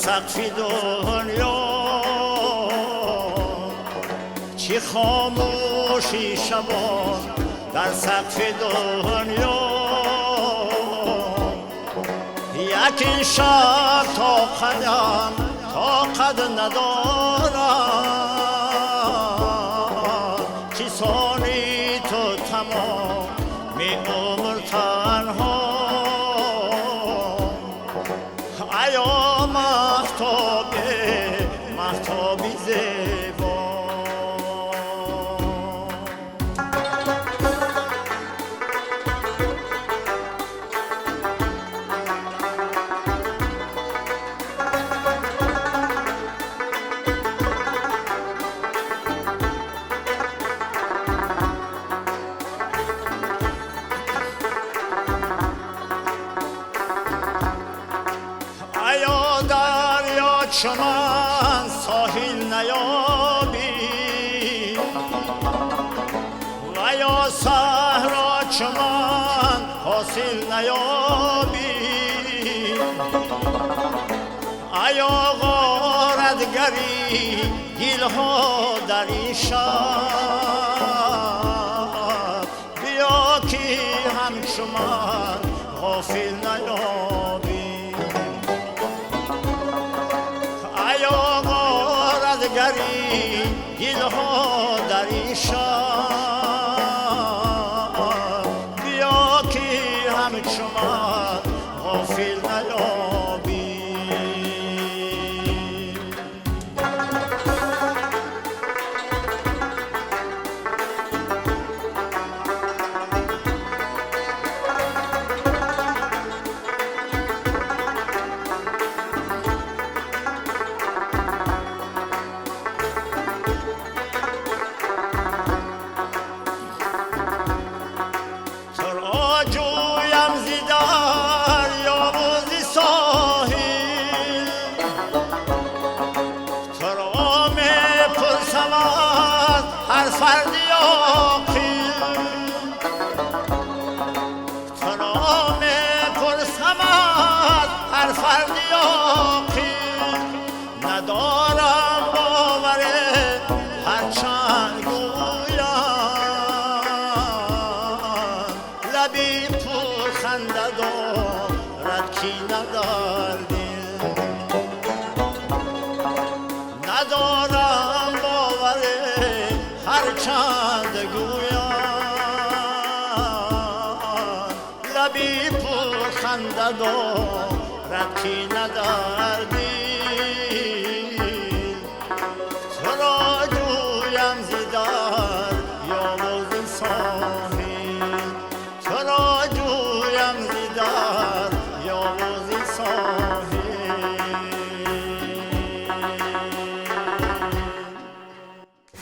سقف دنیا چی خاموشی شبان در سقف دنیا یکی شب تا قدم تا قد ندارم چی سانی تو تمام می عمر تنها ایا مهتابی زیبا. چون ساحل نیابی و یا صحرا چون حاصل نیابی ایا غارتگری گلها در این شب بیا که همچون من غافل نیابی گری گلها در این شب بیا که همچون من غافل نیابی. ندارم باوره هرچند گویم لبی پر خنده دارد کی ندار دل ندارم باوره هرچند گویم لبی پر خنده دارد کی ندار دل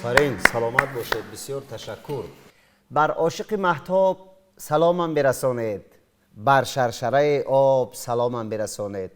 آفرین، саломат бошед, бисёр ташаккур. Бар ошиқи маҳтоб саломам бирасонед, бар шаршараи об саломам бирасонед.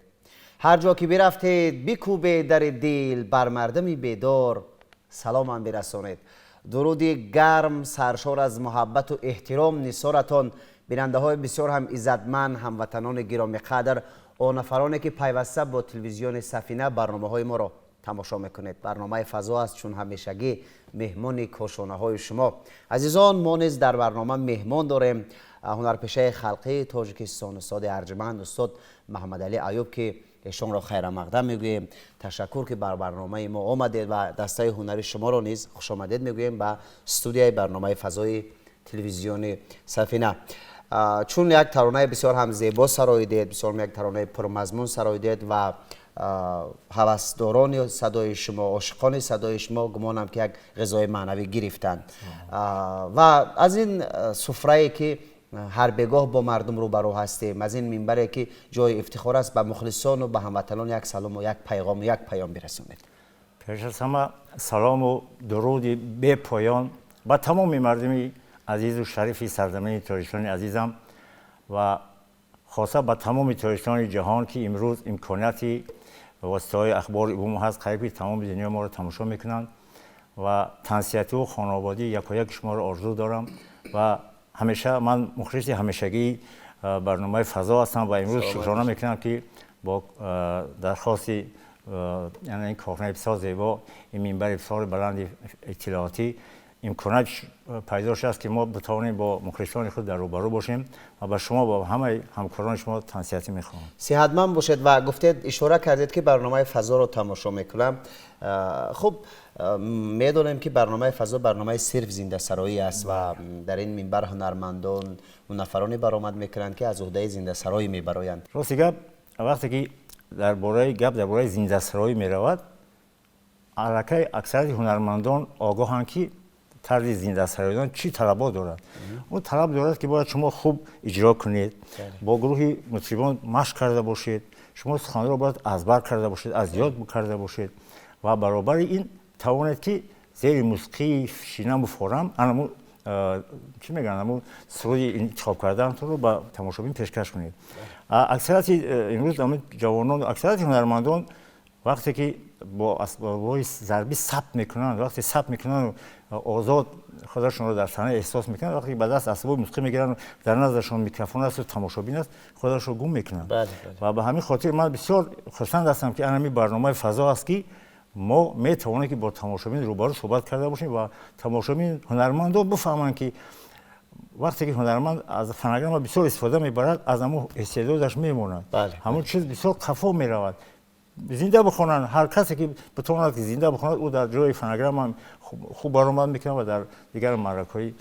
Ҳар ҷо ки бирафтед бикӯбед дари дил, бар мардами бедор саломам бирасонед. Дуруди гарм саршор аз муҳаббату эҳтиром нисоратон, бинандаҳои бисёр ҳам иззатманд, ҳамватанони гиромиқадр, он нафароне ки пайваста бо телевизиони Сафина барномаҳои моро тамошо мекунед. Барномаи фазо аст, чун ҳамешагӣ меҳмони кошонаҳои шумо. Азизон, мо низ дар барнома меҳмон дорем, ҳунарпешаи халқии Тоҷикистон, устоди арҷманд, устод Маҳаммадалӣ Аюб, ки эшонро хайрамақдам мегӯем. Ташаккур, ки бар барномаи мо омадед ва дастаи ҳунари шуморо низ хушомадед мегӯем ба студияи барномаи фазои телевизиони Сафина. Чун як таронаи бисёр ҳам зебо сароидед, бисёр як таронаи пурмазмун сароидед ва ҳавасдорони садои шумо, ошиқони садои шумо, гумонам ки як ғизои маънавӣ гирифтанд. Ва аз ин суфрае ки ҳар бегоҳ бо мардум рӯбарӯ ҳастем, аз ин минбаре ки ҷои ифтихор аст, ба мухлисону ба ҳамватанон як салому як пайғому як паём бирасонед. Пеш аз ҳама салому дуруди бепоён ба тамоми мардуми азизу шарифи сарзамини Тоҷикистони азизам ва хоса ба тамоми тоҷикистони ҷаҳон, ки имрӯз имконияти воситаҳои ахбори умум ҳаст, қариб ки тамоми дунё моро тамошо мекунанд ва тансиҳативу хонаводии якояки шуморо орзу дорам. Ва ҳамеша ман мухлиси ҳамешагии барномаи «Фазо» ҳастам ва имрӯз шукрона мекунам, ки бо дархости ин корхонаи бисёр зебо, ин минбари бисёри баланди иттилоотӣ имконият пайдо шудааст, ки мо битавонем бо мухлисони худ дар рӯбарӯ бошем ва ба шумо, ба ҳамаи ҳамкорони шумо тансиҳатӣ мехоҳам. Сиҳатманд бошед. Ва гуфтед, ишора кардед, ки барномаи «Фазоро» тамошо мекунам. Хуб, медонем, ки барномаи «Фазо» барномаи сирф зиндасароӣ аст ва дар ин минбар ҳунармандон нафароне баромад мекунанд, ки аз уҳдаи зиндасароӣ мебароянд. Рости гап, вақте ки дар бораи гап дар бораи зиндасароӣ меравад, аллакай аксарияти ҳунармандон огоҳанд, ки тарзи зиндасароидан чӣ талабот дорад. Он талаб дорад, ки бояд шумо хуб иҷро кунед, бо гурӯҳи мутрибон машқ карда бошед, шумо суханро бояд аз бар карда бошед, аз ёд карда бошед ва баробари ин тавонед, ки зери мусиқии шинаму форам анаму чӣ мегӯянд, аму суруди интихоб кардаатонро ба тамошобин пешкаш кунед. Аксарияти имрӯз ҷавонон, аксарияти ҳунармандон вақте ки бо асбобҳои зарбӣ сабт мекунанд, вақте сабт мекунанд, озод худашонро дар саҳна эҳсос мекунанд. Вақте ба даст асбоби мусиқӣ мегиранд, дар наздашон микрофон асту тамошобин аст, худашро гум мекунанд. Ва ба ҳамин хотир ман бисёр хурсанд ҳастам, ки ҳамин барномаи «Фазо» аст, ки мо метавонем, ки бо тамошобин рӯбарӯ суҳбат карда бошем ва тамошобин, ҳунармандон бифаҳманд, ки вақте ки ҳунарманд аз фонограмма бисёр истифода мебарад, аз ҳамун истеъдодаш мемонад, ҳамун чиз бисёр қафо меравад. Зинда бихонанд, ҳар касе ки битавонад, ки зинда бихонад, ӯ дар ҷои фонограмма хуб баромад мекунад ва дар дигар маъракаҳои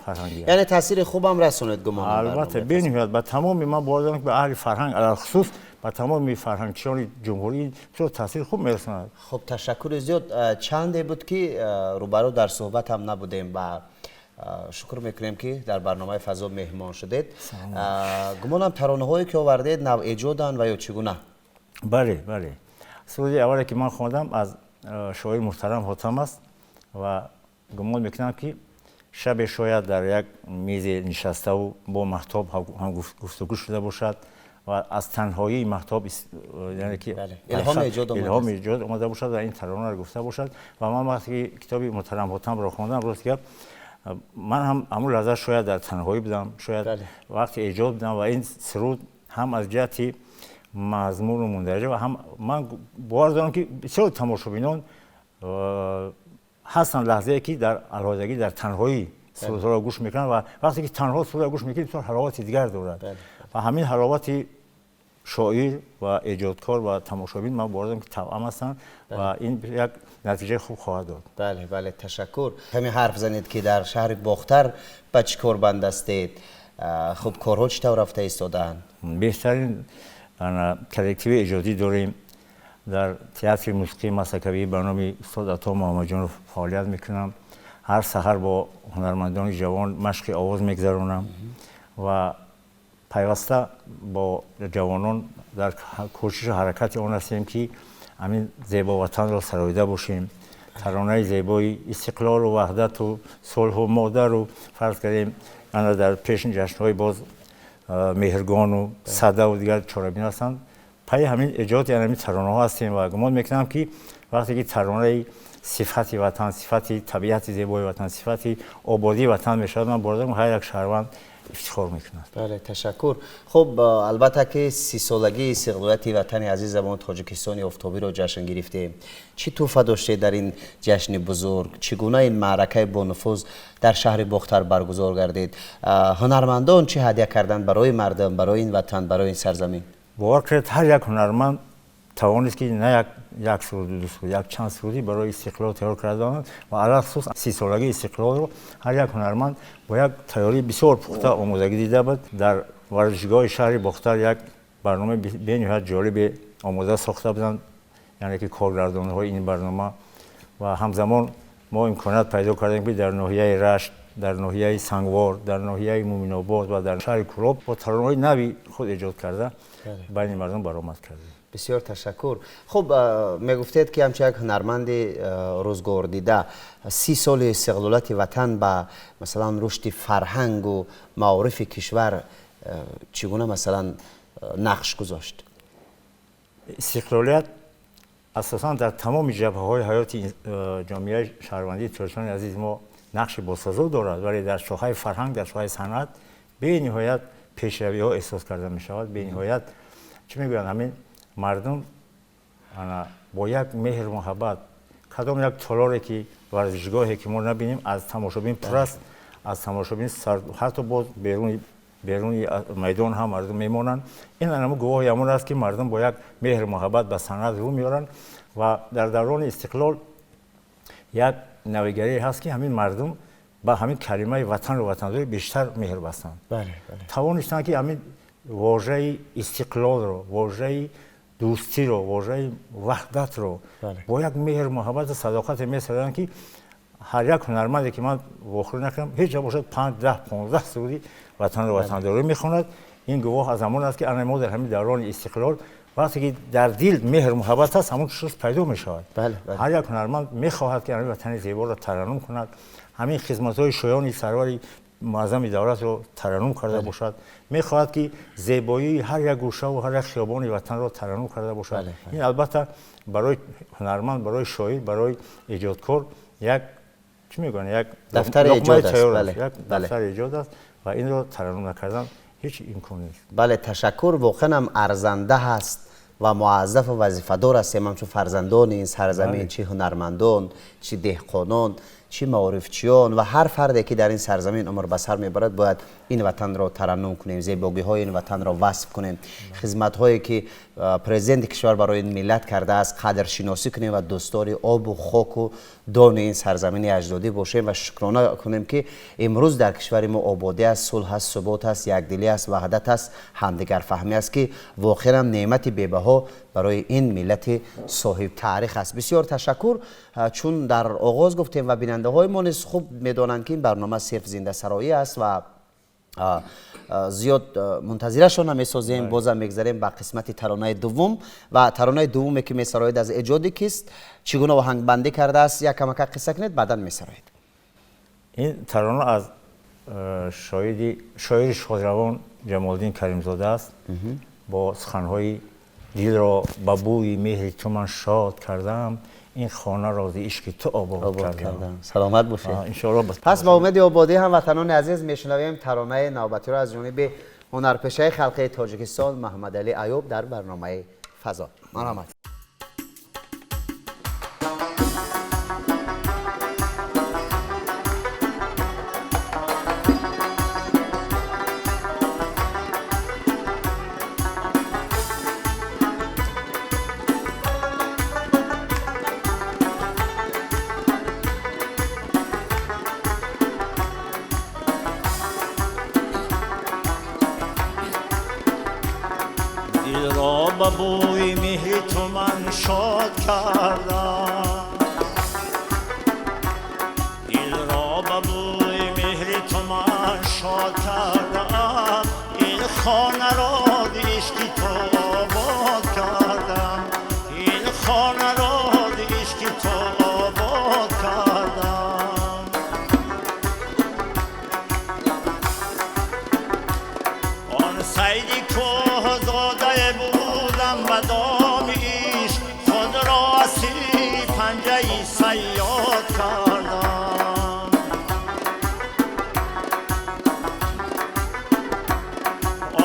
фарҳангӣ. Яъне таъсири хубам расонед, гумонам. Албатта, бениҳоят ба тамоми, ман бовар дорам, ки ба аҳли фарҳанг, алалхусус ба тамоми фарҳангчиёни ҷумҳурӣ бисёр таъсири хуб мерасонад. Хуб, ташаккури зиёд. Чанде буд, ки рӯбарӯ дар суҳбат ҳам набудем ва шукр мекунем, ки дар барномаи «Фазо» меҳмон шудед. Гумонам, таронаҳое ки овардед, навэҷоданд ва ё чӣ гуна? Бале, суруди аввале, ки ман хондам, аз шоири муҳтарам Ҳотам аст ва гумон мекунам, ки шабе шояд дар як мизе нишаставу бо Маҳтоб ҳам гуфтугӯ шуда бошад ва аз танҳоии Маҳтоб, яъне ки илҳоми эҷод омада бошад ва ин таронаро гуфта бошад. Ва ман вақте ки китоби муҳтарам Ҳотамро хондам, рости гап, ман ҳам ҳамун лаҳза шояд дар танҳоӣ будам, шояд вақти эҷод будам ва ин суруд ҳам аз ҷиҳати мазмуну мундариҷа ва ҳам ман бовар дорам, ки бисёр тамошобинон ҳастанд, лаҳзае ки дар алоҳидагӣ, дар танҳоӣ сурудҳоро гӯш мекунанд ва вақте ки танҳо сурудро гӯш мекунед, бисёр ҳаловати дигар дорад. Ва ҳамин ҳаловати шоир ва эҷодкор ва тамошобин, ман бовар дорам, ки тавъам ҳастанд ва ин як натиҷаи хуб хоҳад дод. Бале, ташаккур. Каме ҳарф занед, ки дар шаҳри Бохтар ба чӣ кор банд ҳастед. Хуб, корҳо чӣ тавр рафта истодаанд? Беҳтарин коллективи эҷодӣ дорем. Дар театри мусиқии масакавӣ ба номи устод Ато Муҳаммадҷонов фаъолият мекунам. Ҳар саҳар бо ҳунармандони ҷавон машқи овоз мегузаронам ва пайваста бо ҷавонон дар кӯшишу ҳаракати он ҳастем, ки ҳамин зебоватанро сароида бошем, таронаи зебои истиқлолу ваҳдату сулҳу модару, фарз кардем, ана дар пеши ҷашнҳои боз Меҳргону Садаву дигар чорабин ҳастанд, пайи ҳамин эҷоди ҳамин таронаҳо ҳастем. Ва гумон мекунам, ки вақте ки таронаи сифати ватан, сифати табиати зебои ватан, сифати ободии ватан мешавад, ман бовар дорам, ҳар як шаҳрванд ифтихор мекунад. Бале, ташаккур. Хуб, албатта ки 30-солагии истиқлолияти ватани азизамон Тоҷикистони офтобиро ҷашн гирифтем. Чӣ тӯҳфа доштед дар ин ҷашни бузург? Чӣ гуна ин маъракаи бонуфуз дар шаҳри Бохтар баргузор гардид? Ҳунармандон чӣ ҳадя карданд барои мардум, барои ин ватан, барои ин сарзамин? Бовар кунед, ҳар як ҳунарманд Тавонист ки на як суруд, ду суруд, як чанд суруди барои истиқлол тайёр карда ва алалхусус 30-солагии истиқлолро ҳар як ҳунарманд бо як тайёрии бисёр пухта омодагӣ дида буд. Дар варзишгоҳи шаҳри Бохтар як барномаи бениҳоят ҷолибе омода сохта буданд, яъне ки коргардонҳои ин барнома, ва ҳамзамон мо имконият пайдо кардем ки дар ноҳияи Рашт, дар ноҳияи Сангвор, дар ноҳияи Муминобод ва дар шаҳри Кӯлоб бо таронаҳои нави худ эҷод карда байни мардум баромад кардем. Бисёр ташаккур. Хуб, мегуфтед ки ҳамчун як ҳунарманди рӯзгордида 30 соли истиқлолияти ватан ба масалан рушди фарҳангу маорифи кишвар чӣ гуна масалан нақш гузошт? Истиқлолият асосан дар тамоми ҷабҳаҳои ҳаёти ҷомеаи шаҳрвандии Тоҷикистони азизи мо нақши босазо дорад, вале дар соҳаи фарҳанг, дар соҳаи санъат бениҳоят пешравиҳо эҳсос карда мешавад. Бениҳоят чӣ мегӯянд, ҳамин мардум бо як меҳр муҳаббат, кадом як толоре ки варзишгоҳе ки мо набинем, аз тамошобин пур аст, аз тамошобин ҳатто боз беруни майдон ҳам мардум мемонанд. Ин анамо гувоҳи ҳамон аст ки мардум бо як меҳр муҳаббат ба санъат рӯ меоранд ва дар даврони истиқлол як навигарие ҳаст ки ҳамин мардум ба ҳамин калимаи ватанро ватандорӣ бештар меҳр бастанд. Тавонистанд ки ҳамин вожаи истиқлолро, вожаи дӯстиро, вожаи ваҳдатро бо як меҳр муҳаббату садоқате месароянд ки ҳар як ҳунарманде ки ман вохӯрӣ накардам, ҳеҷ ҷо бошад 5, 10, 15 суруди ватанро ватандорӣ мехонад. Ин гувоҳ аз ҳамон аст ки ана мо дар ҳамин даврони истиқлол вақте ки дар дил меҳр муҳаббат аст, ҳамон чиз пайдо мешавад. Ҳар як ҳунарманд мехоҳад ки ҳамин ватани зеборо тараннум кунад, ҳамин хизматҳои шоёни сарвари муаззами давлатро тараннум карда бошад, мехоҳад ки зебоии ҳар як гӯшаву ҳар як хиёбони ватанро тараннум карда бошад. Ин албатта барои ҳунарманд, барои шоир, барои эҷодкор як чӣ мегӯянд, як дафтари эҷод аст, як дафтари эҷод аст ва инро тараннум накардан ҳеҷ имкон нест. Бале, ташаккур. Воқеан ҳам арзанда ҳаст ва муаззафу вазифадор ҳастем ҳамчун фарзандони ин сарзамин, чӣ ҳунармандон, чӣ деҳқонон, чӣ маорифчиён ва ҳар фарде ки дар ин сарзамин умр ба сар мебарад, бояд ин ватанро тараннум кунем, зебогиҳои ин ватанро васф кунем, хизматҳое ки президенти кишвар барои ин миллат кардааст қадршиносӣ кунем ва дӯстдори обу хоку дони ин сарзамини аҷдодӣ бошем ва шукрона кунем ки имрӯз дар кишвари мо ободӣ аст, сулҳ аст, субот аст, якдилӣ аст, ваҳдат аст, ҳамдигарфаҳмӣ аст ки воқеан неъмати бебаҳо барои ин миллати соҳибтаърих аст. Бисёр ташаккур. Чун дар оғоз гуфтем ва бинандаҳои мо низ хуб медонанд ки ин барнома сирф зиндасароӣ аст ва зиёд мунтазирашон намесозем, бозам мегзарем ба қисмати таронаи дуввум ва таронаи дуввуме ки месароед аз эҷоди кист, чӣ гуна оҳангбандӣ кардааст, як камака қисса кунед, баъдан месароед. Ин тарона аз шоири шодравон Ҷамолиддин Каримзода аст бо суханҳои дилро ба бӯи меҳри ту ман шод кардам, ин хонаро зи ишқи ту обод кардам. Саломат бошед. Иншоаллоҳ. Пас ба умеди ободӣ ҳамватанони азиз мешунавем таронаи навбатиро аз ҷониби ҳунарпешаи халқи Тоҷикистон Маҳмадалӣ Аюб дар барномаи Фазо. Марҳамат. Ба бӯи меҳри ту ман шод кардам, дилро ба бӯи меҳри ту ман шод кардам, ин хонаро зи ишқи ту обод кардам, ин хонаро зи ишқи ту обод кардам. Он сайди кӯҳзодае буд ба доми ишқ худро асири панҷаи сайёд кардам.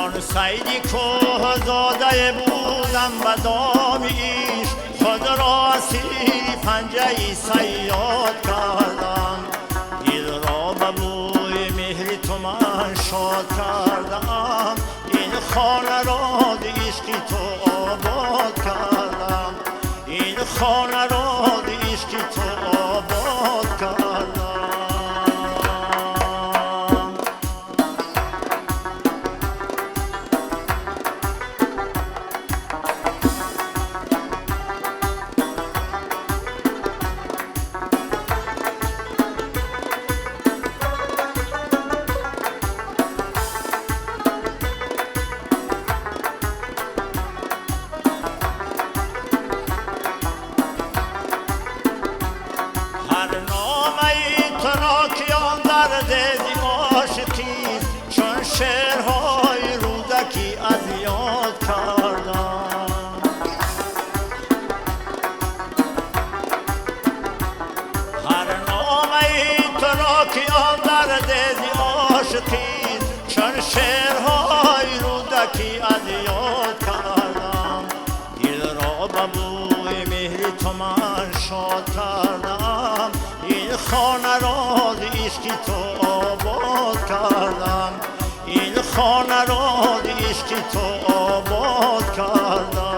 Он сайди кӯҳзодае будам ба доми ишқ худро асири панҷаи сайёд кардам, дилро ба бӯи меҳри ту ман шод кардам, ин хонаро зи ишқи ту обод кардам. ин хонаро ишқи ту обод кардам. Шеърҳои Рӯдакӣ аз ёд кардам. Ҳар номаи туро ки он дар дили ошиқист, чун шеърҳои Рӯдакӣ аз ёд кардам. Дилро ба бӯи меҳри ту ман шод кардам, ин хонаро зи ишқи ту обод кардам, ин хонаро зи ишқи ту обод кардам.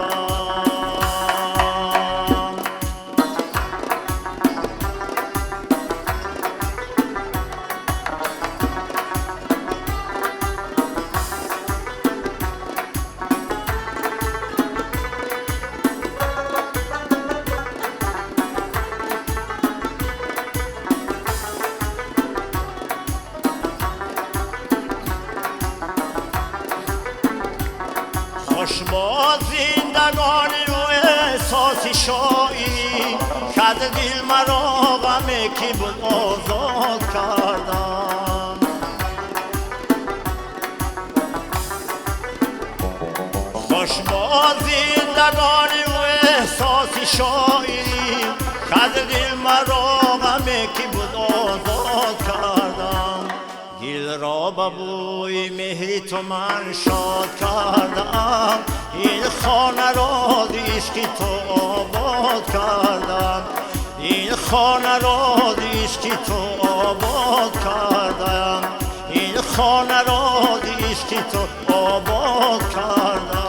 Хуш бод зиндагонию эҳсоси шоирӣ, кад дил маро ғаме ки буд озод кардам. Хуш бод зиндагонию эҳсоси шоирӣ, кад дил маро ғаме ки буд озод кардам. Дилро ба бӯи меҳри ту ман шод кардам, ин хонаро зи ишқи ту обод кардам, ин хонаро зи ишқи ту обод кардам, ин хонаро зи ишқи ту обод кардам.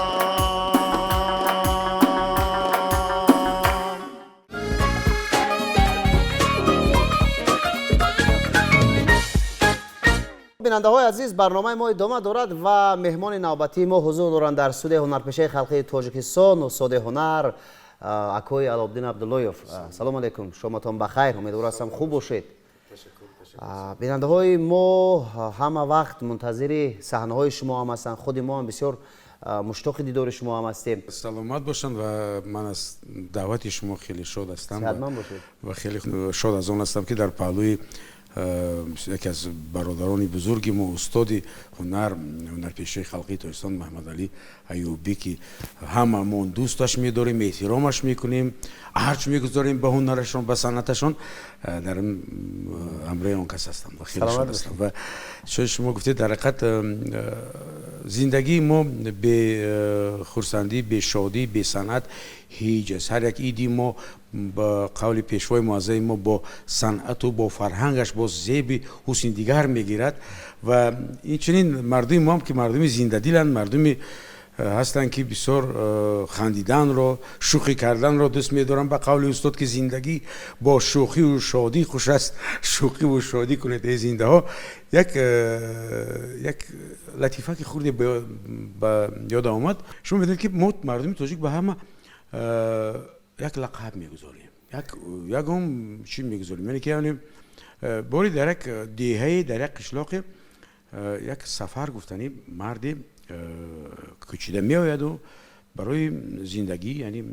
Бинандаҳои азиз, барномаи мо идома дорад ва меҳмони навбатии мо ҳузур доранд дар студияи ҳунарпешаи халқии Тоҷикистон, устоди ҳунар акои Алоуддин Абдуллоев. Салом алейкум, шоматон бахайр, умедвор ҳастам хуб бошед. Бинандаҳои мо ҳама вақт мунтазири саҳнаҳои шумо ҳам ҳастанд, худи мо ҳам бисёр муштоқи дидори шумо ҳам ҳастем. Саломат бошанд ва ман аз даъвати шумо хеле шод ҳастам ва хеле шод аз он ҳастам, ки дар паҳлӯи яке аз бародарони бузурги мо, устоди ҳунар, ҳунарпешаи халқии Тоҷикистон Муҳаммадалӣ Аюбӣ, ки ҳама мо дӯсташ медорем, эҳтиромаш мекунем, арҷ мегузорем ба ҳунарашон, ба санъаташон, дар ҳамроҳи он кас ҳастам ва хеле шод ҳастам. Ва чун шумо гуфтед, дар ҳақиқат зиндагии мо бе хурсандӣ, бе шодӣ, бе санъат ҳеҷ аст. Ҳар як иди мо ба қавли пешвои муаззами мо бо санъату бо фарҳангаш бо зеби ҳусни дигар мегирад ва инчунин мардуми моам ки мардуми зиндадиланд, мардуми ҳастанд ки бисёр хандиданро, шӯхӣ карданро дӯст медоранд. Ба қавли устод ки зиндагӣ бо шӯхиву шодӣ хуш аст, шӯхиву шодӣ кунед эй зиндаҳо. Як латифа ки хурде ба ёдам омад. Шумо медонед ки мо мардуми тоҷик ба ҳама як лақаб мегузорем, ягон чӣ мегузорем. Яъне ки яъне бори дар як деҳае, дар як қишлоқе як сафар гуфтанӣ марде кӯчида меояду барои зиндагӣ, яъне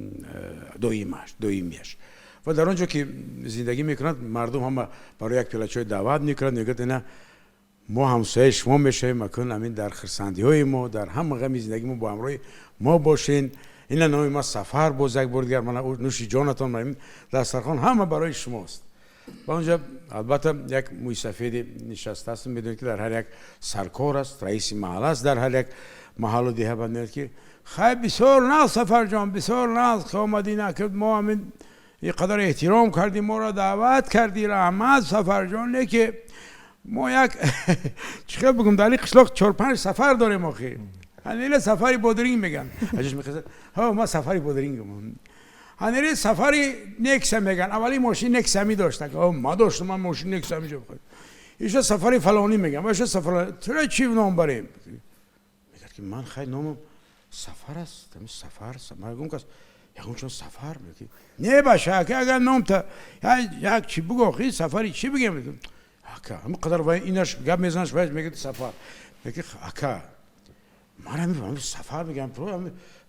доимияш. Ва дар он ҷо ки зиндагӣ мекунад, мардум ҳама барои як пиёла чой даъват мекунад, мегӯяд ина мо ҳамсояи шумо мешавем, акун ҳамин дар хурсандиҳои мо, дар ҳама ғами зиндагии мо бо ҳамроҳи мо бошен. Ина номи ма Сафар, боз як бори дигар мана нӯши ҷонатон, ин дастархон ҳама барои шумост. Ва онҷа албатта як мӯйсафеде нишастааст, медонед ки дар ҳар як саркор аст, раиси маҳалла аст, дар ҳар як маҳаллу деҳа. Баъд мегӯяд ки хай, бисёр нағз Сафарҷон, бисёр нағз ки омадӣ, ки мо ҳамин ин қадар эҳтиром кардӣ, моро даъват кардӣ, раҳмат Сафарҷон. Не ки мо як чӣ хел бигӯм, дар ин қишлоқ 4-5 сафар дорем охир. Ҳамина сафари бодринг мегӯянд. Аҷаш мехезад, ҳа, ма сафари бодрингам. Ҳанери сафари Некса меган, аввали мошин Некса ми дошт, ма доштам, ман мошин Некса ми иша сафари фалонӣ мегам, иша сафар тура чӣ ном барем? Мегӯяд ки ман хай номам Сафар аст, Сафар, ман кас ягон чон Сафар меги. Не баша, ака, агар номта як чӣ буго, хи сафари чӣ бигем? Ака, ҳама қадар вай инаш гап мезанаш, вай мегӯяд Сафар. Меги ака, ман ҳами Сафар мегам,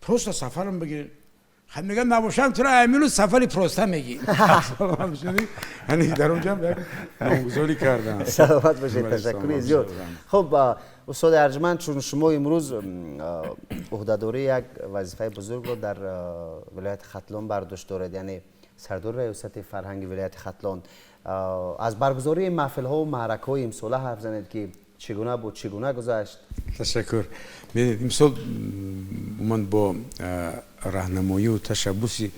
просто Сафарам бигир. Хай мегам набошам тура амину сафари просто меги. Яъне дар онҷа як номгузорӣ кардам. Саломат бошед, ташаккури зиёд. Хуб, устоди арҷманд, чун шумо имрӯз ӯҳдадории як вазифаи бузургро дар вилояти Хатлон бар дӯш доред, яъне сардори раёсати фарҳанги вилояти Хатлон, аз баргузории маҳфилҳову маъракаҳои имсола ҳарф занед, ки чӣ гуна буд, чӣ гуна гузашт? Ташаккур. Бинед, имсол умуман бо раҳнамоию ташаббуси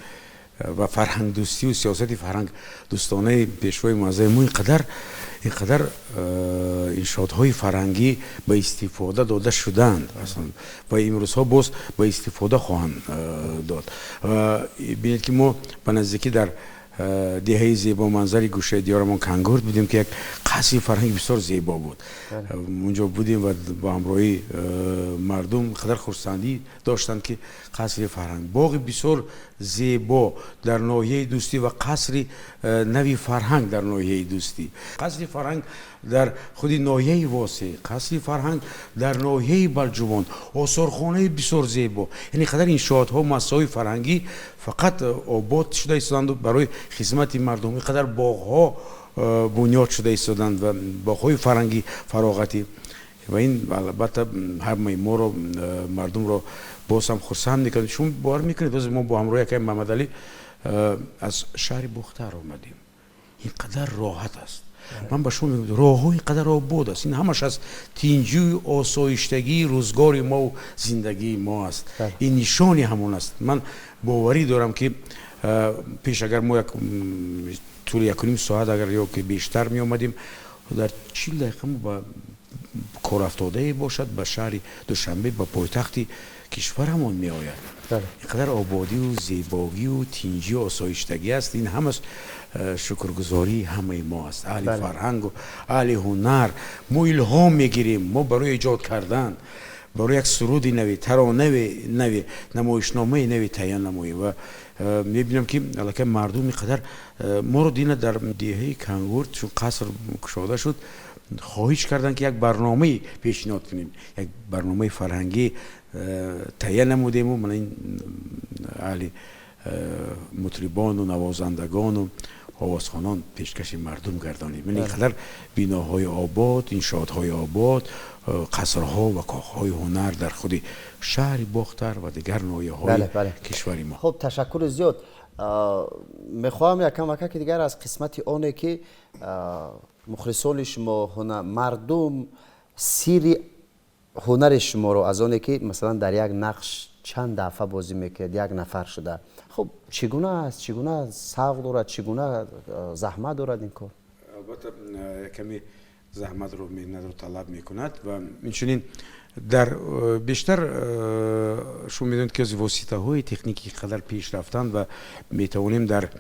ва фарҳангдӯстию сиёсати фарҳангдӯстонаи пешвои муаззами мо инқадар иншоотҳои фарҳангӣ ба истифода дода шуданд ва имрӯзҳо боз ба истифода хоҳанд дод. Бинед, ки мо ба наздикӣ дар деҳаи зебоманзари гӯшаи диёрамон Кангурд будем, ки як қасри фарҳанги бисёр зебо буд. Унҷо будем ва бо ҳамроҳии мардум қадар хурсандӣ доштанд, ки қасри фарҳанг, боғи бисёр зебо дар ноҳияи Дӯстӣ ва қасри нави фарҳанг дар ноҳияи Дӯстӣ, қасри фарҳанг дар худи ноҳияи Восеъ, қасри фарҳанг дар ноҳияи Балҷувон, осорхонаи бисёр зебо, яъне қадар иншоотҳо, муассисаҳои фарҳангӣ фақат обод шуда истоданду барои хизмати мардум, ин қадар боғҳо бунёд шуда истоданд ва боғҳои фарҳангӣ, фароғатӣ, ва ин албатта ҳамаи моро, мардумро боз ҳам хурсанд мекунад. Шумо бовар мекунед, боз мо бо ҳамроҳи акаи Маҳмадалӣ аз шаҳри Бохтар омадем, ин қадар роҳат аст. Ман ба шумо мегӯям, роҳҳо ин қадар обод аст, ин ҳамаш аз тинҷию осоиштагии рӯзгори мову зиндагии мо аст, ин нишони ҳамон аст. Ман боварӣ дорам, ки пеш агар мо як тӯли 1.5 соат агар ё ки бештар меомадем, дар 40 дақиқа мо ба корафтодае бошад, ба шаҳри Душанбе, ба пойтахти кишварамон меояд. Инқадар ободию зебогию тинҷию осоиштагӣ аст, ин ҳамаш шукргузории ҳамаи мо аст, аҳли фарҳангу аҳли ҳунар. Мо илҳом мегирем, мо барои эҷод кардан, барои як суруди нави, таронави нави, намоишномаи нави таҳия намоем ва мебинам, ки аллакай мардум ин қадар моро дина дар деҳаи Кангурд, чун қаср кушода шуд, хоҳиш карданд, ки як барномае пешниҳод кунем. Як барномаи фарҳангӣ таҳия намудему мана ин аҳли мутрибону навозандагону овозхонон пешкаши мардум гардонид. Ман ин қадар биноҳои обод, иншоотҳои обод, қасрҳо ва кохҳои ҳунар дар худи шаҳри Бохтар ва дигар ноҳияҳои кишвари мо. Хуб, ташаккури зиёд. Мехоҳам якам акаки дигар аз қисмати оне, ки мухлисони шумо, мардум сири ҳунари шуморо аз оне, ки масалан дар як нақш чанд дафъа бозӣ мекунед, як нафар шуда, хуб, чӣ гуна аст, чӣ гуна савқ дорад, чӣ гуна заҳмат дорад ин кор? Албатта, каме заҳматро, меҳнатро талаб мекунад ва инчунин дар бештар шумо медонед, ки аз воситаҳои техникӣ қадар пеш рафтанд ва метавонем дар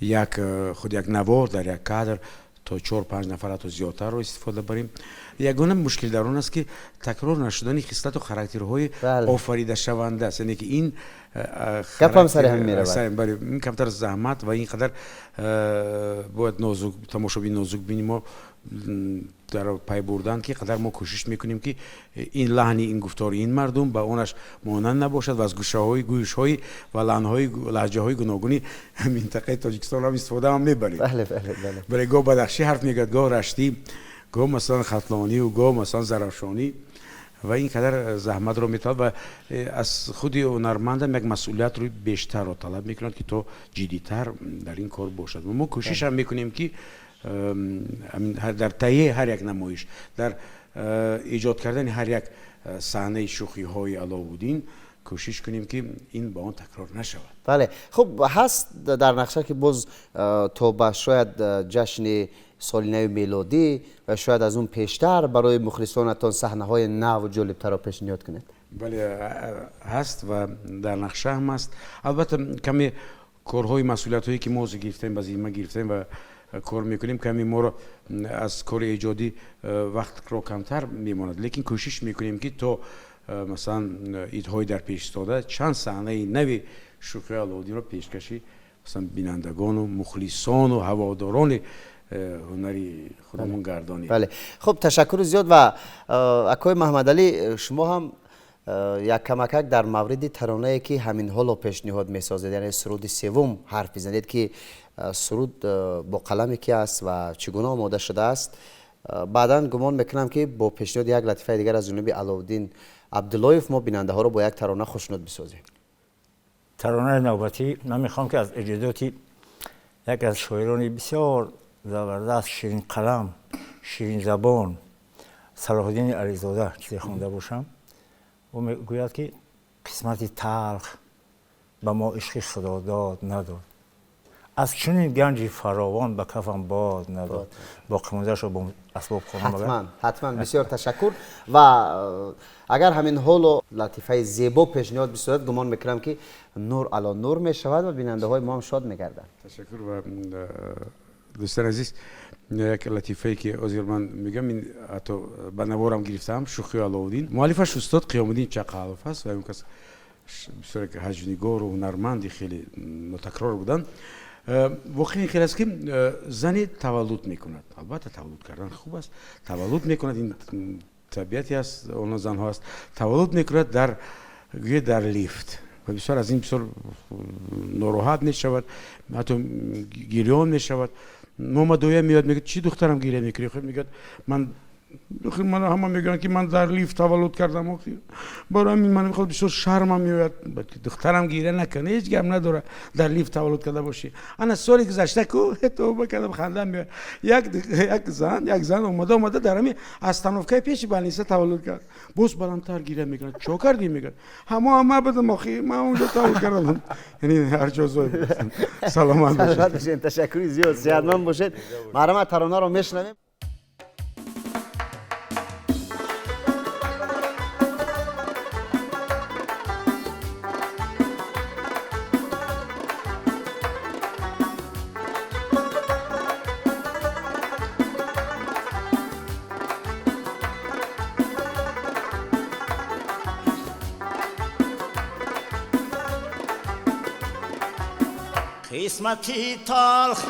як худ як навор, дар як кадр то чор панҷ нафар, ҳатто зиёдтарро истифода барем. Ягона мушкил дар он аст, ки такрор нашудани хислату характерҳои офаридашаванда аст, яъне ки ин гапам сари ҳам меравад. Ин камтар заҳмат ва ин қадар бояд нозук, тамошобин нозук бини мо дар пай бурдан, ки қадар мо кӯшиш мекунем, ки ин лаҳни, ин гуфтори ин мардум ба онаш монанд набошад ва аз гӯшаҳои, гӯишҳои ва лаҳнҳои, лаҳҷаҳои гуногуни минтақаи Тоҷикистон ҳам истифода ҳам мебарем. Бале, гоҳ бадахшӣ ҳарф мегӯяд, гоҳ раштӣ, гоҳ масалан хатлонию, гоҳ масалан зарафшонӣ, ва ин қадар заҳматро металаб ва аз худи ҳунармандам як масъулиятро бештарро талаб мекунад, ки то ҷиддитар дар ин кор бошад. Мо кӯшишам мекунем, ки дар таҳияи ҳар як намоиш, дар эҷод кардани ҳар як саҳнаи шӯхиҳои Аловуддин кӯшиш кунем, ки ин ба он такрор нашавад. Бале, хуб, ҳаст дар нақша, ки боз то ба шояд ҷашни соли нави мелодӣ ва шояд аз он пештар барои мухлисонатон саҳнаҳои наву ҷолибтарро пешниҳод кунед? Бале, ҳаст ва дар нақша ҳам аст. Албатта, каме Корҳои масъулиятҳое ки мо ҳозир гирифтем, ба зимма гирифтем ва кор мекунем, каме моро аз кори эҷодӣ вақтро камтар мемонад, лекин кӯшиш мекунем, ки то масалан идҳои дар пеш истода чанд саҳнаи нави Шӯхии Алоуддинро пешкаши масалан бинандагону мухлисону ҳаводорони ҳунари худамон гардонем. Бале, хуб, ташаккури зиёд. Ва акои Маҳмадалӣ, шумо ҳам як камакак дар мавриди таронае ки ҳамин ҳоло пешниҳод месозед, яъне суруди севум, ҳарф бизанед, ки суруд бо қаламе ки аст ва чӣ гуна омода шудааст. Баъдан гумон мекунам, ки бо пешниҳоди як латифаи дигар аз ҷониби Аловуддин Абдуллоев мо бинандаҳоро бо як тарона хушнуд бисозем. Таронаи навбатӣ ман мехоҳам, ки аз эҷодиёти яке аз шоирони бисёр забардаст, ширинқалам, ширинзабон Салоҳиддини Ализода чизе хонда бошам. Ӯ мегӯяд, ки қисмати талх ба мо ишқи худодод надод, аз чунин ганҷи фаровон ба кафам бод надод. Боқимондаашро бо асбоб хонам. Ҳатман, ҳатман, бисёр ташаккур. Ва агар ҳамин ҳоло латифаи зебо пешниҳод бисозад, гумон мекунам, ки нур ало нур мешавад ва бинандаҳои мо ҳам шод мегарданд. Ташаккур. Ва дӯстони азиз, як латифае ки ҳозир ман мегӯям, ин ҳатто ба наворам гирифтаам. Шӯхии Алоуддин, муаллифаш устод Қиёмуддин Чақалов аст ва он кас бисёр як ҳаҷвнигору ҳунарманди хеле нотакрор буданд. Воқеан ин хел аст, ки зане таваллуд мекунад. Албатта, таваллуд кардан хуб аст. Таваллуд мекунад, ин табиате аст, онҳо занҳо аст, таваллуд мекунад дар гӯе дар лифт ва бисёр аз ин бисёр нороҳат мешавад, ҳатто гирён мешавад. Момадоя меояд, мегӯяд: «Чӣ, духтарам, гиря мекунӣ?» Хуб, мегӯяд: «Ман ман ҳама мегӯянд, ки ман дар лифт таваллуд кардам, барои ҳамин ман мехоҳам, бисёр шармам меояд». «Духтарам, гиря накун, ҳеҷ гап надора дар лифт таваллуд карда бошӣ. Ана соли гузашта ку тавба кардам, хандам меояд, як зан омада дар ҳамин остановкаи пеши больница таваллуд кард». Боз баландтар гиря мекунад. «Чо кардӣ?» Мегӯяд: «Ҳамо ҳама будам, охи ман онҷо таваллуд кардам». Яъне ҳар ҷо зой. Саломат бошед. Ташаккури зиёд, сиҳатманд бошед. Марҳамат, таронаро мешунавем. Қисмати талх,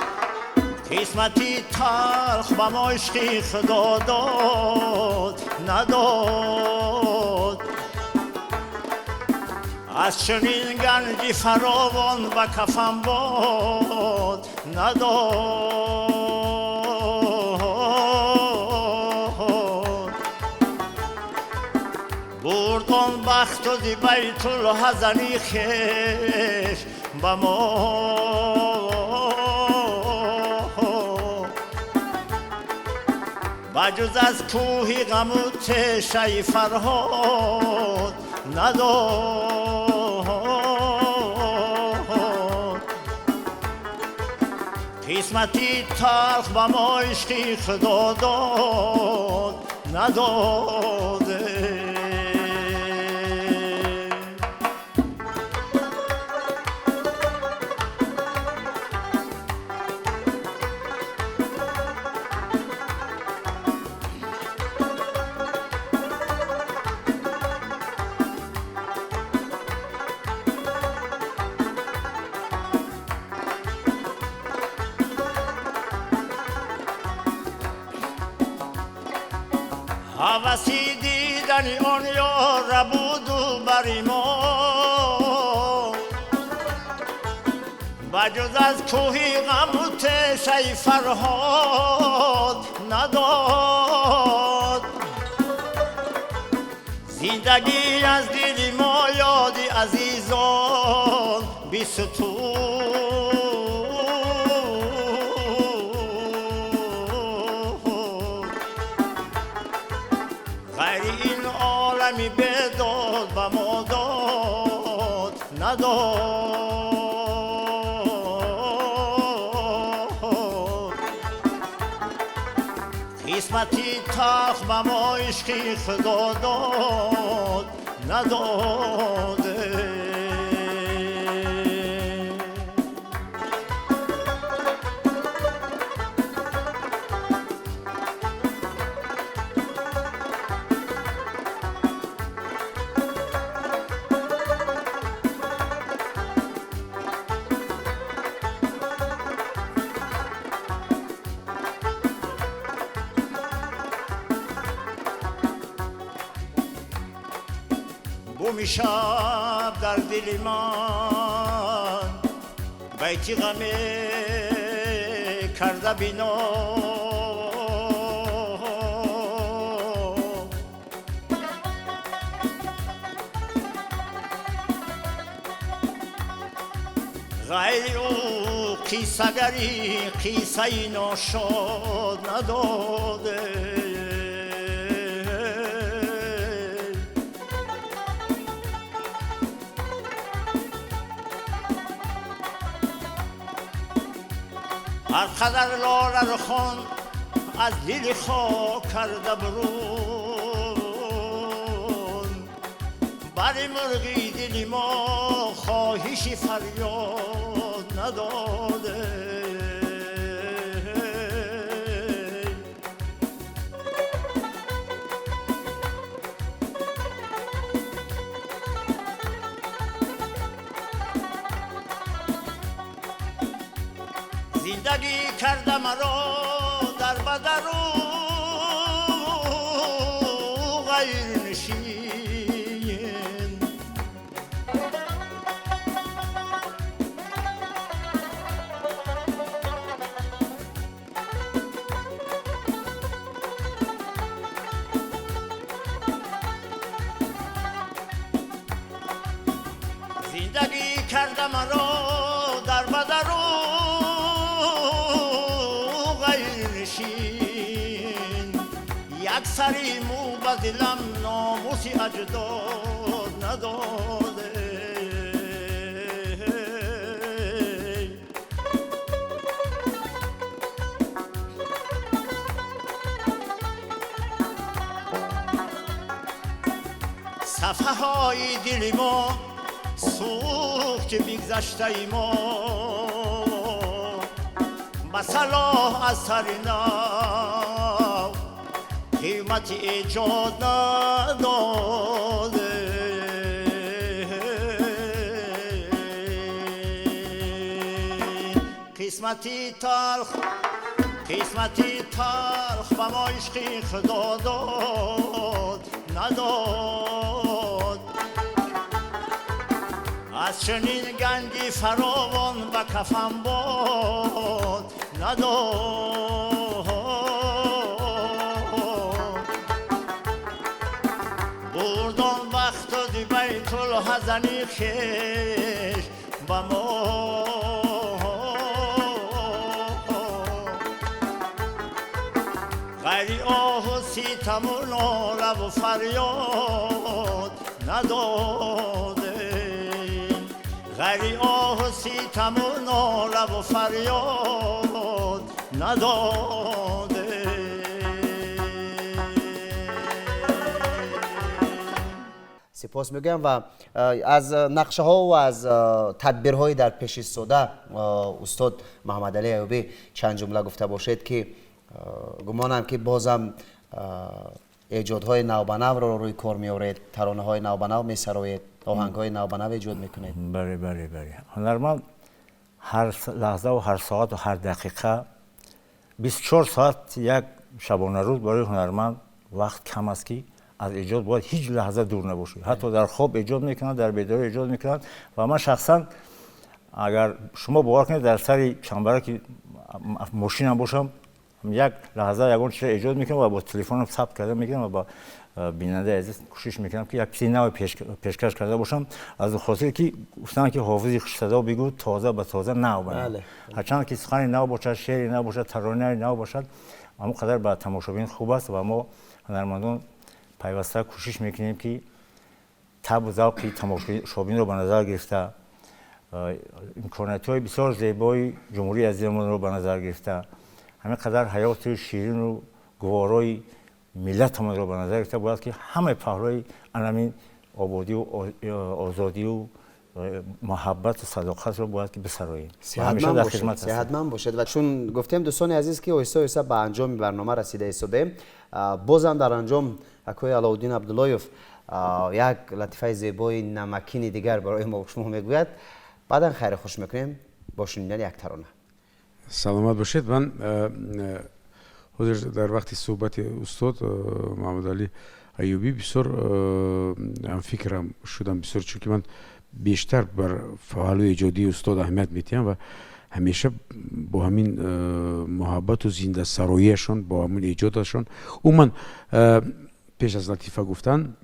қисмати талх ба мо ишқи худо дод надод, аз чунин ганҷи фаровон ба кафам бод надод. Бурд он бахту зи байтулҳазани хеш ба мо, ба ҷуз аз кӯҳи ғаму тешаи Фарҳод надод. Қисмати талх ба мо ишқи худо дод надод. Ҳаваси дидани он ёра буду бари мо, ба ҷуз аз кӯҳи ғаму тешаи Фарҳод надод. Зиндагӣ аз дили мо ёди азизон бисутуд. Ғайри ин олами бедод ба мо дод надод. Қисмати талх ба мо ишқи худо дод надод. Нуҷуми шаб дар дили ман байти ғаме карда бино. Ғайри ӯ қиссагари қиссаи ношод надоде. Ҳар қадар лоларухон аз дили хок карда бурун, бари мурғи дили мо хоҳиши фарёд надоде. Зиндагӣ карда маро дар бадару ғайрнишин. Зиндагӣ карда маро дар бадару як сари мӯ ба дилам номуси аҷдод надоде. Сафҳаҳои дили мо сӯхти бигзаштаи мо, ба салоҳ аз сари нав қимати эҷод надоде. Қисмати талх, қисмати талх ба мо ишқи худо дод надод. Аз чунин ганҷи фаровон ба кафам бод надод. Бурдон вақту ди байтулҳазани хеш ба мо. Ғайри оҳу ситаму нолаву фарёд надодем. Ғайри оҳу ситаму нолаву фарёд надодем. Сипос мегӯям ва аз нақшаҳо ва аз тадбирҳои дар пеш истода устод Муҳаммадалӣ Аюбӣ чанд ҷумла гуфта бошед, ки гумонам ки бозам эҷодҳои навбанавро рӯи кор меоред, таронаҳои навбанав месароед, оҳангҳои навбанав эҷод мекунед. Бале, бале, бале. Ҳунарманд ҳар лаҳза ва ҳар соат ва ҳар дақиқа 24 соат як шабонарӯз барои ҳунарманд вақт кам аст, ки аз эҷод бояд ҳеҷ лаҳза дур набошад. Ҳатто дар хоб эҷод мекунанд, дар бедорӣ эҷод мекунанд. Ва ман шахсан агар шумо бовар кунед, дар сари чамбараки мошинам бошам, як лаҳза ягон чизро эҷод мекунам ва бо телефонам сабт карда мекунам ва ба бинандаи азиз кӯшиш мекунам, ки як чизи нав пешкаш карда бошам. Аз хотире ки гуфтанд, ки ҳофизи хушсадо бигӯ тоза ба тоза нав банад. Ҳарчанд ки сухани нав бошад, шеъри нав бошад, таронаи нав бошад, ҳамон қадар ба тамошобин хуб аст. Ва мо ҳунармандон пайваста кӯшиш мекунем, ки табу завқи тамошобинро ба назар гирифта, имкониятҳои бисёр зебои ҷумҳурии азизамонро ба назар гирифта, ҳамин қадар ҳаёти ширину гуворои миллатамонро ба назар гирифта, бояд ки ҳамаи паҳлӯи анамин ободию озодию муҳаббату садоқатро бояд ки бисароем. Сеҳатманд бошед. Ва чун гуфтем, дӯстони азиз, ки оҳиста оҳиста ба анҷоми барнома расида истодаем, бозам дар анҷом акои Алоуддин Абдуллоев як латифаи зебои намакини дигар барои мо шумо мегӯяд. Баъдан хайру хуш мекунем бо шунидани як тарона. Саломат бошед. Ман ҳозир дар вақти суҳбати устод Муҳаммадалӣ Аюбӣ бисёр ҳамфикрам шудам бисёр, чунки ман бештар бар паҳлӯи эҷодии устод аҳамият медиҳам ва ҳамеша бо ҳамин муҳаббату зиндасароияшон, бо ҳамин эҷодашон. Умуман пеш аз латифа гуфтан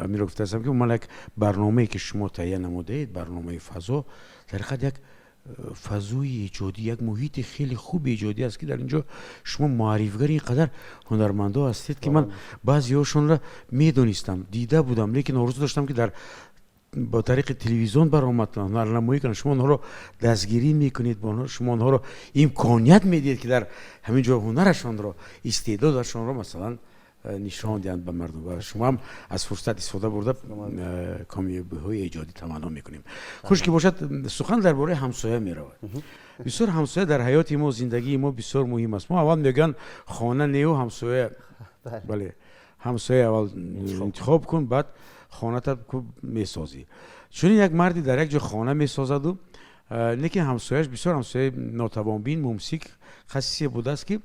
амиро гуфтаастам, ки умуман як барномае ки шумо таҳия намудаед, барномаи фазо, дар ҳақиқат як фазои эҷодӣ, як муҳити хеле хуби эҷодӣ аст, ки дар ин ҷо шумо муаррифгари ин қадар ҳунармандо ҳастед, ки ман баъзеҳошонро медонистам, дида будам, лекин орзу доштам, ки дар бо тариқи телевизион баромад кунанд, ҳунарнамоӣ кунанд. Шумо онҳоро дастгирӣ мекунед, шумо онҳоро имконият медиҳед, ки дар ҳамин ҷо ҳунарашонро, истеъдодашонро масалан нишон диҳанд ба мардум. Ва шумо ҳам аз фурсат истифода бурда комёбиҳои эҷодӣ таманно мекунем. Хуш ки бошад, сухан дар бораи ҳамсоя меравад. Бисёр ҳамсоя дар ҳаёти мо, зиндагии мо бисёр муҳим аст. Мо аввал мегӯянд хона неу ҳамсоя, бале, ҳамсоя аввал интихоб кун, баъд хоната месозӣ. Чунин як марде дар як ҷо хона месозаду, лекин ҳамсояш бисёр ҳамсояи нотавонбин, мумсик, хасисе будааст, ки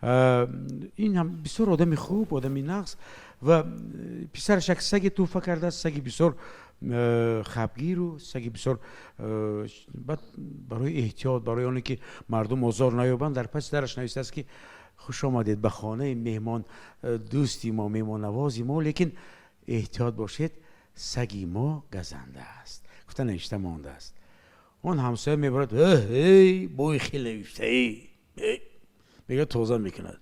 ин ҳам бисёр одами хуб, одами нағз, ва писараш як саге тӯҳфа кардааст, саги бисёр хабгиру саги бисёр. Баъд барои эҳтиёт, барои оне ки мардум озор наёбанд, дар паси дараш навиштааст, ки хуш омадед ба хонаи меҳмон дӯсти мо, меҳмоннавози мо, лекин эҳтиёт бошед, саги мо газанда аст, гуфта навишта мондааст. Он ҳамсоя мебарад, эй бӯи хел навишта, мегӯяд, тоза мекунад,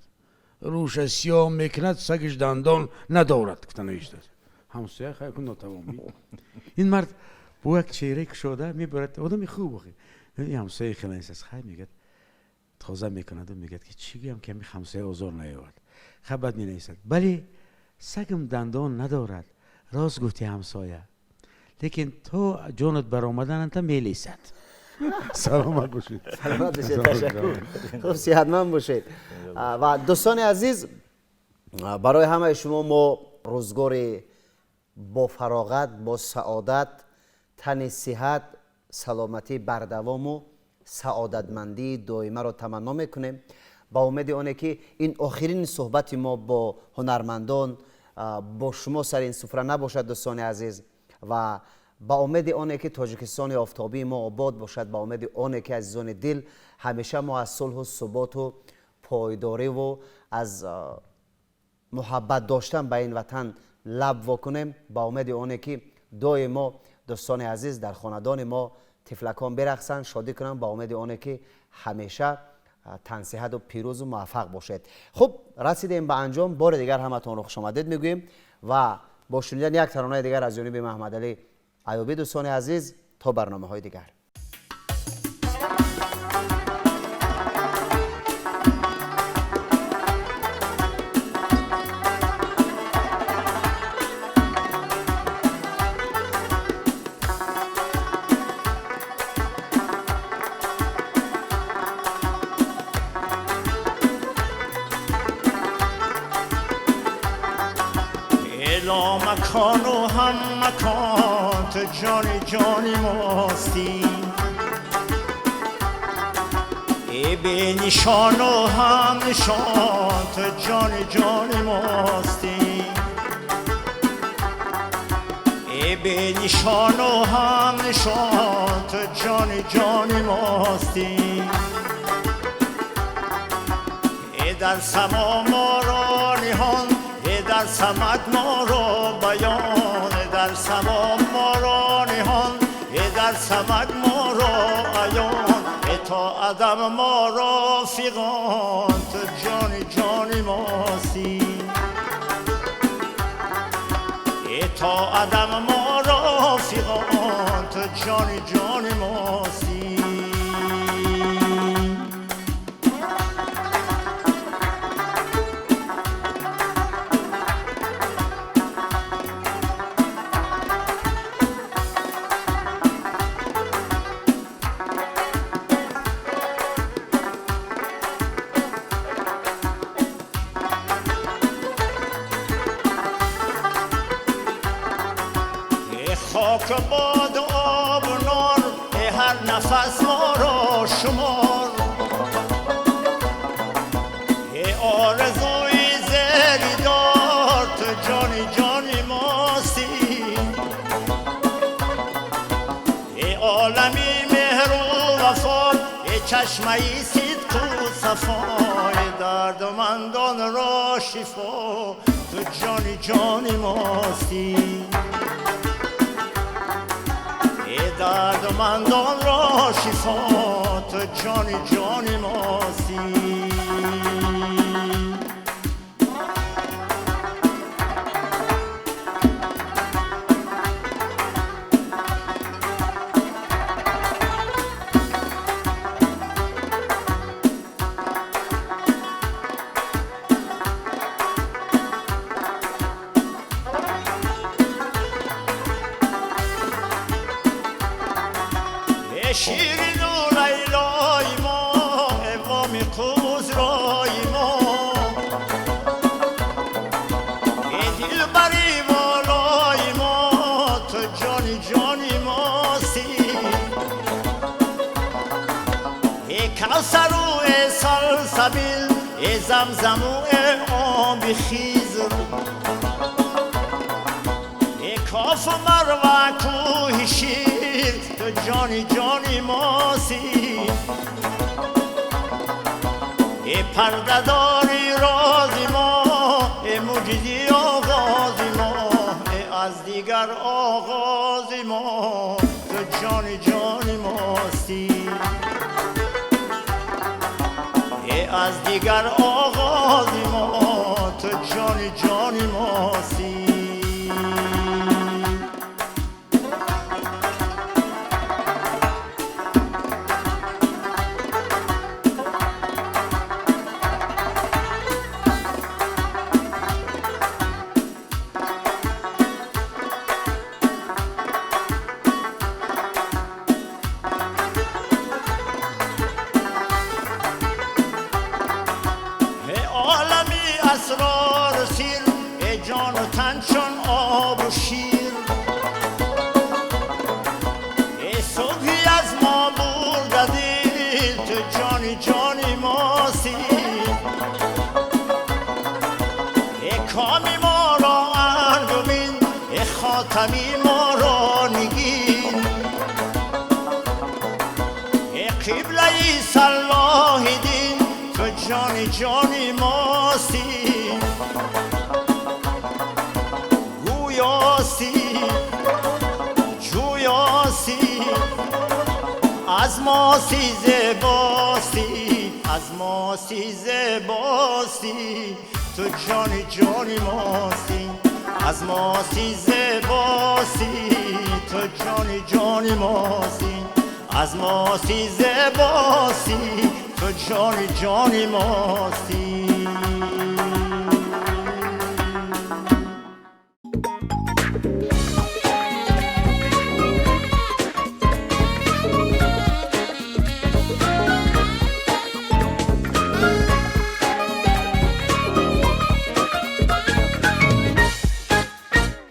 рӯша сиёҳ мекунад, сагиш дандон надорад, гуфта навиштааст. Ҳамсоя хайр кун нотавонбин. Ин мард бо як чеҳраи кушода мебарад, одами хуб охи, ин ҳамсояи хел навиштааст. Хайр, мегӯяд, тоза мекунаду мегӯяд, ки чӣ гӯям, ки ҳамин ҳамсоя озор наёбад. Хай, баъд менависад: бале, сагам дандон надорад, рост гуфти ҳамсоя, лекин то ҷонат баромадананта мелесад. Саломат бошед. Саломат бошед, ташаккур. Хуб, сиҳатманд бошед. Ва дӯстони азиз, барои ҳамаи шумо мо рӯзгори бо фароғат, бо саодат, тани сиҳат, саломатӣ бардавому саодатмандии доимаро таманно мекунем, ба умеди оне ки ин охирин суҳбати мо бо ҳунармандон, бо шумо сари ин суфра набошад, дӯстони азиз, ва ба умеди оне ки Тоҷикистони офтобии мо обод бошад, ба умеди оне ки, азизони дил, ҳамеша мо аз сулҳу суботу пойдориву аз муҳаббат доштан ба ин ватан лаб вокунем, ба умеди оне ки доимо, дӯстони азиз, дар хонадони мо тифлакон бирақсанд, шодӣ кунанд, ба умеди оне ки ҳамеша тансиҳату пирӯзу муваффақ бошед. Хуб, расидем ба анҷом. Бори дигар ҳаматонро хушомадед мегӯем ва бо шунидани як таронаи дигар аз ҷониби Маҳмадалӣ Аюбӣ, дӯстони азиз, то барномаҳои дигар. مکان و هم مکان تو جان جان ماستی، ای به نشان و هم نشان تو جان جان ماستی، ای به نشان و هم نشان تو جان جان ماستی، ای در سما ما را نهان، در سمک ما را بیان، در سما ما را نهان، در سمک ما را عیان، تا عدم ما را فغان تو جان جان ماستی، تا عدم ما را فغان تو جان جان ماستی. خاک باد آب و نار، هر نفس ما را شمار، آرزوی زری دار تو جان عالمی مهر و وفا، ای چشمه صدق و صفا، ای دردمندان را شفا، تو جانی جانی ماستی. ای دردمندان را شفا، تو جانی جانی ماستی. شیرین و لیلای ما، اوامی قوزرای ما، ای دلبری والای ما، تو جانی جانی ماستی. ای کوثر و ای سلسبیل، ای زمزم و ای آب خضر، ای کاف و مروه کوه شیر، تو جانی جانی ماسی. ای پرده‌داری راز ما، ای موجزی آغاز ما، ای از دیگر آغاز ما، تو جانی جانی ماستی. ای از دیگر آغاز ما، تو جانی جانی ماستی. اسرار سیر، ای جان و تن چون آب و شیر، ای صبحی از ما برده دل، تو جانی جانی ماسی. ای کامی ما را انگبین، ای خاتمی ما را نگین، ای قبله صلاح دین، تو جانی جانی ماستی. گویاستی جویاستی، از ماسی زیباستی، از ماسی زیباستی، تو جانی جانی ماستی. از ماسی زیباستی، تو جانی جانی ماستی. از ماسی زیباستی، تو جانی جانی ماستی.